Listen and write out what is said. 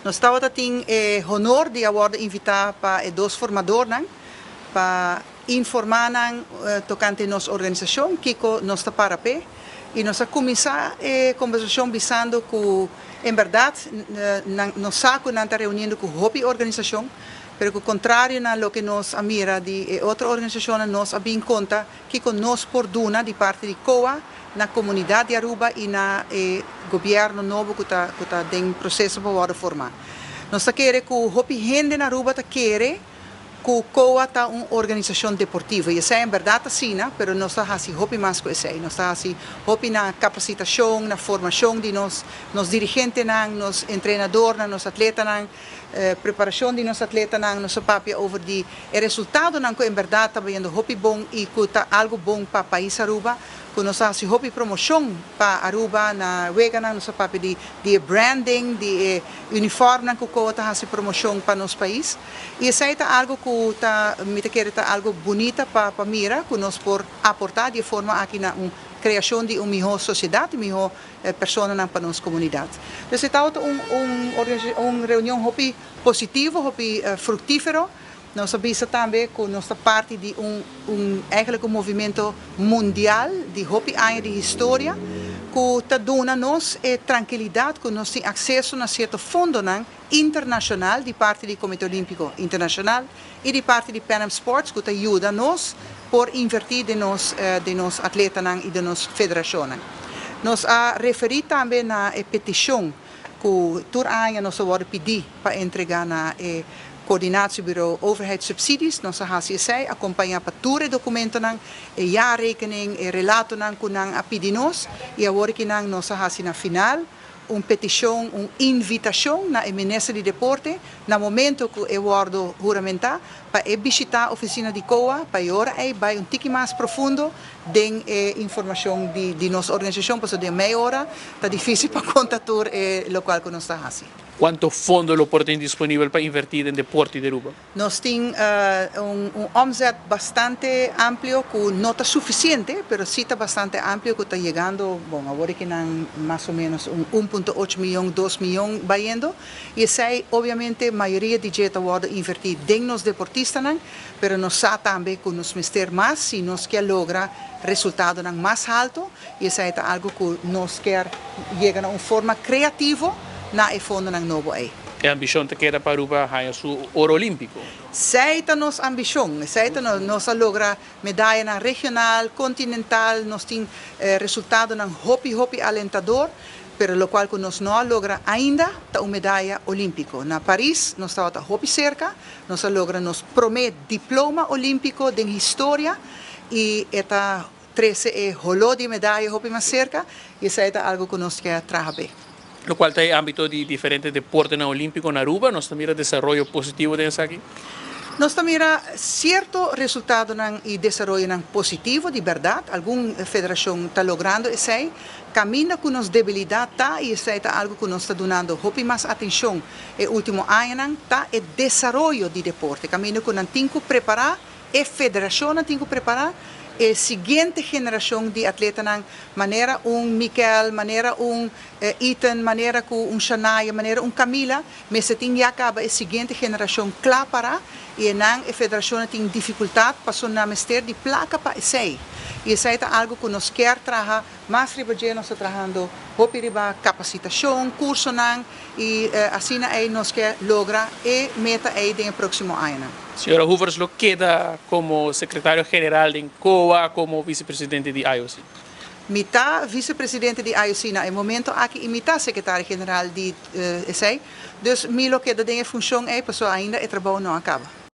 Nos tabatin e honor di a wordo invita pa e dos formadornan pa informa nan tocante nos organisacion, kico nos ta para pe. Y nos a cuminsa e conversacion bisando cu en berdad nos sa cu nan ta reuniendo cu hopi organisacion, pero cu contrario na loke nos a mira di otro organisacion, nos a bin conta kico nos por duna di parti di COA na comunidad di Aruba y na gobierno nobo cu ta den proceso pa forma. Nos ta kere cu hopi hende na Aruba ta kere cu COA ta un organisacion deportivo. Y esey en berdad asina, pero nos ta haci hopi mas cu esey. Nos ta haci hopi na capacitacion, na formacion di nos dirigentenan, nos entrenadornan, nos atletanan, preparacion di nos atletanan. Nos papia over di e resultadonan cu en berdad ta bayendo hopi bon y cu ta algo bon pa pais Aruba, cu nos ta haci hopi promocion pa Aruba na weganan. Nos papia di branding, di uniform cu COA ta haci promocion pa nos pais. Y esey ta algo cu ta, mi ta kere, ta algo bunita pa mira, cu nos por aporta di forma aki na un creacion di un miho sociedad, un miho persona pa nos comunidad. Anto, ta un reunion hopi positivo, hopi fructifero. Nos a bisa tambe cu nos ta parti di un eigenlijk un movimento mundial di hopi aña di historia, cu ta duna nos e trankilidad cu nos tin acceso na cierto fondo internacional di parti di Comite Olimpico Internacional y di parti di Pan Am Sports, cu ta yuda nos por inverti den nos atletanan y den nos federacion. Nos a referi tambe na peticion cu tur aña nos a pidi pa entrega na Coördinatiebureau Overheidssubsidies. Nos a haci esey, acompaña pa tur e documentonan, e jaarrekening, e relatonan cu nan a pidi nos, y awor cu nan nos a haci na final un peticion, un invitacion na minister di Deporte, na momento cu e wordo huramenta, pa bishita oficina di COA, pa ora ey bay un tiki mas profundo den informacion di nos organisacion, pasobra den mey ora ta dificil pa conta tur loke cu nos ta haciendo. Cuanto fondo lo por tin disponibel pa inverti den deporte di Aruba? Nos tin un omzet bastante amplio cu no ta suficiente, pero si ta bastante amplio cu ta yegando, bon, awor cu nan mas o menos un 1.8 miyon, 2 miyon bayendo. Y esey, obviamente, mayoria di dje ta wordo inverti den nos deportistanan, pero nos sa tambe cu nos mester mas si nos kier logra resultadonan mas halto, y esey ta algo cu nos kier yega na un forma creativo na e fondonan nobo ey. E ambicion ta keda pa Aruba haya su oro olimpico? Esey ta nos ambicion, esey ta nos, nos logra medaya na regional, continental, nos tin resultadonan hopi hopi alentador, pero loke cu nos no a logra ainda ta un medaya olimpico. Na Paris nos tabata hopi cerca, nos a logra nos prome diploma olimpico den historia y ta trece e holo di medaya hopi mas cerca y esey ta algo cu nos kier traha. Loke ta e ambito di diferente deportenan olimpico na Aruba, nos ta mira desaroyo positivo den esaki? Nos ta mira cierto resultado y desaroyo positivo, di berdad. Algun federacion ta logrando esey. Caminda cu nos debilidad ta, y esey ta algo cu nos ta dunando hopi mas atencion e ultimo añanan, ta e desaroyo di deporte. Caminda cu nan tin cu prepara, e federacion tin cu prepara e siguiente generacion di atletanan, manera un Mikel, manera un Ethan, manera cu un Shania, manera un Camila, mester tin ya caba e siguiente generacion cla para y nan e federacion tin dificultad paso nan mester di placa pa esey. Y esey ta algo cu nos kier traha mas riba dje. Nos ta trahando hopi riba capacitacion, cursonan y asina ey nos kier logra e meta ey den proximo aña. Señora Hoevers lo keda como secretario general di COA, como vicepresidente di IOC? Mi ta vicepresidente di IOC na e momento aki y mi ta secretario general di esey. Dus mi lo keda den funcion ey, paso ainda e trabou no a caba.